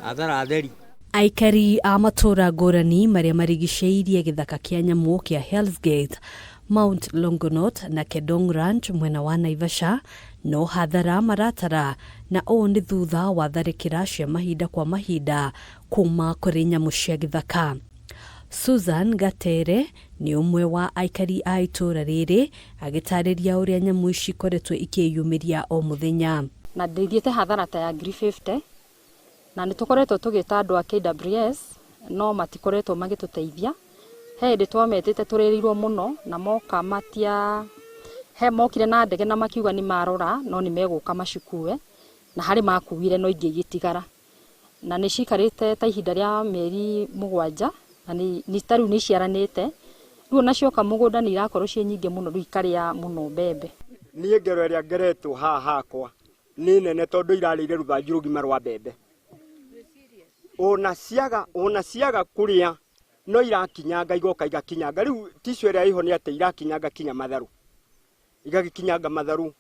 Hathara theri. Aikari a matũũra ngũrani marĩa marigicĩirie gĩthaka kĩa nyamũ kĩa Hell's Gate, Mount Longonot na Kedong Ranch mwena wa Naivasha no hathara maratara na ũũ nĩ thutha wa tharĩkĩra cia mahinda kwa mahinda kuma kũrĩ nyamũ cia gĩthaka. Susan Gatere nĩ ũmwe wa aikari a itũũra rĩrĩ agĩtarĩria ũrĩa nyamũ ici ikoretwo ikĩyumĩria o mũthenya. Na ndĩthiĩte hathara ta ya 1,050 na nĩ tũkoretwo tũgĩta andũ a KWS no matikoretwo magĩtũteithia. He hĩndĩ twametĩte tũrĩrĩirwo mũno na moka matia he mokire na ndege na makiuga nĩ marora no nĩ megũka macikue na harĩ makuire no ingĩ igĩtigara. Na nĩ cikarĩte ta ihinda rĩa mĩeri 7 na nĩ ta rĩu nĩ iciaranĩte. Rĩu ona cioka mũgũnda nĩ irakorwo ciĩ nyingĩ mũno rĩu ikarĩa mũno mbembe. Niĩ ngero ĩrĩa ngeretwo haha hakwa nĩ nene tondũ irarĩire rũthanju rũgima rwa mbembe. Ona ciaga kũrĩa no irakinyanga igoka igakinyanga. Rĩu tissue ĩrĩa ĩho nĩ atĩ irakinyanga kinya matharũ. Igagĩkinyanga matharũ.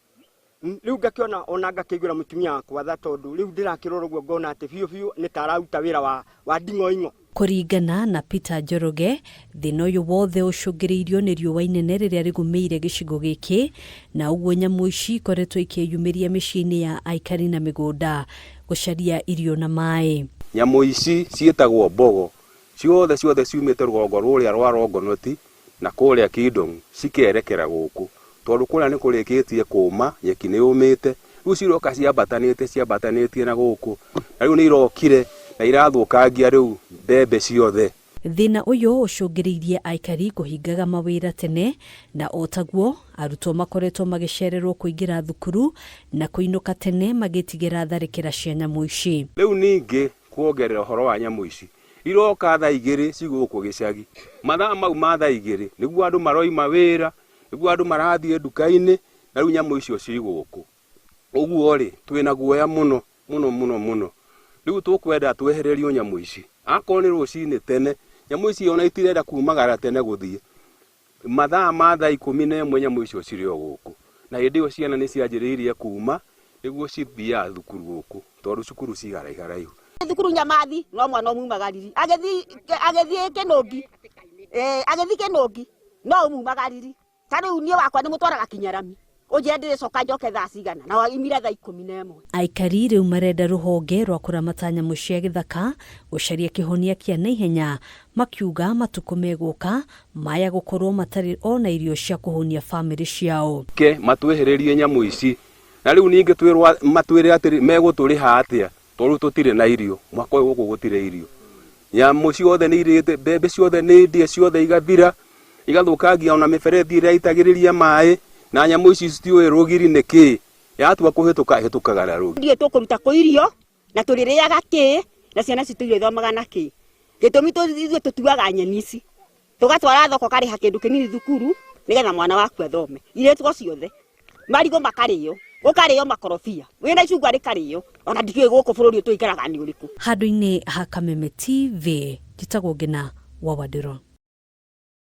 Rĩu ngakĩona ona ngakĩiguĩra mũtumia wakwa tha tondũ rĩu ndĩrakĩrora ũguo ngona atĩ biũ biũ nĩ ta araruta wĩra wa nding'oing'o. Kũringana na Peter Njoroge, thĩna ũyũ wothe ũcũngĩrĩirio nĩ riũa inene rĩrĩa rĩgũmĩire gĩcigo gĩkĩ, na ũguo nyamũ ici ikoretwo ikĩyumĩria mĩciĩ-inĩ ya aikari na mĩgũnda gũcaria irio na maĩ. Nyamũ ici ciĩtagwo mbogo, ciothe ciothe ciumĩte rũgongo rũrĩa rwa Longonot na kũrĩa Kidong cikerekera gũkũ, tondũ kũrĩa nĩ kũrĩkĩtie kũma, nyeki nĩ yũmĩte, rĩu ciroka ciambatanĩte ciambatanĩtie na gũkũ, na rĩu nĩ irokire na irathũkangia rĩu mbembe ciothe. Thĩna ũyũ ũcũngĩrĩirie aikari kũhingaga mawĩra tene na o taguo arutwo makoretwo magĩcererwo kũingĩra thukuru na kũinũka tene magĩtigĩra tharĩkĩra cia nyamũ ici. Rĩu ningĩ kuongerera ũhoro wa nyamũ ici iroka thaa igĩrĩ cigũkũ gĩcagi, mathaa mau ma thaa igĩrĩ nĩguo andũ maroima wĩra, nĩguo andũ marathiĩ nduka-inĩ, na rĩu nyamũ icio cigũkũ. Ũguo rĩ, twĩna guoya mũno mũno mũno mũno. Rĩu tũkwenda twehererio nyamũ ici. Akorwo nĩ rũcinĩ tene, nyamũ ici ona itirenda kumagara tene gũthiĩ. Mathaa ma thaa 11 nyamũ icio cirĩ o gũkũ. Na hĩndĩ ĩyo ciana nĩ cianjĩrĩirie kuma nĩguo cithiaga thukuru gũkũ, tondũ cukuru ci haraiharaihu. Thukuru Nyamathi no mwana ũmumagariri. Agĩthiĩ Kĩnũngi. Agĩthiĩ Kĩnũngi no ũmumagariri. Ta rĩu niĩ wakwa nĩ mũtwaraga kinya rami. Ũnjĩre ndĩrĩcoka njoke thaa cigana na waimire thaa 11. Aikari rĩu marenda rũhonge rwa kũramata nyamũ cia gĩthaka gũcaria kĩhonia kĩa naihenya, makiuga matukũ megũka maya gũkorwo matarĩ ona irio cia kũhũnia bamĩrĩ ciao. Ke matwehererie nyamũ ici na rĩu ningĩ twĩrwo matwĩre atĩrĩ megũtũrĩha atĩa tondũ tũtirĩ na irio, mwaka ũyũ gũkũ gũtirĩ irio. Nyamũ ciothe nĩ irĩte, mbembe ciothe nĩ ndĩe ciothe igathira, igathũkangia ona mĩberethi ĩrĩa ĩitagĩrĩria maĩ, na nyamũ ici citiũĩ rũgiri nĩ kĩ, yatua kũhĩtũka ĩhĩtũkaga na rũgiri. Ndiũĩ tũkũruta kũ irio na tũrĩrĩaga kĩ na ciana citũ irĩthomaga na kĩ. Gĩtũmi ithuĩ tũtuaga nyeni ici tũgatwara thoko ũkarĩha kĩndũ kĩnini thukuru nĩgetha mwana waku athome. Irĩtwo ciothe, marigũ makarĩo, gũkarĩo makorobia, wĩna icungwa rĩkarĩo, ona ndikĩũĩ gũkũ bũrũri ũyũ tũikaraga nĩ ũrĩkũ. Handũ-inĩ ha Kameme TV, njĩtagwo Ngina wa Wandĩro.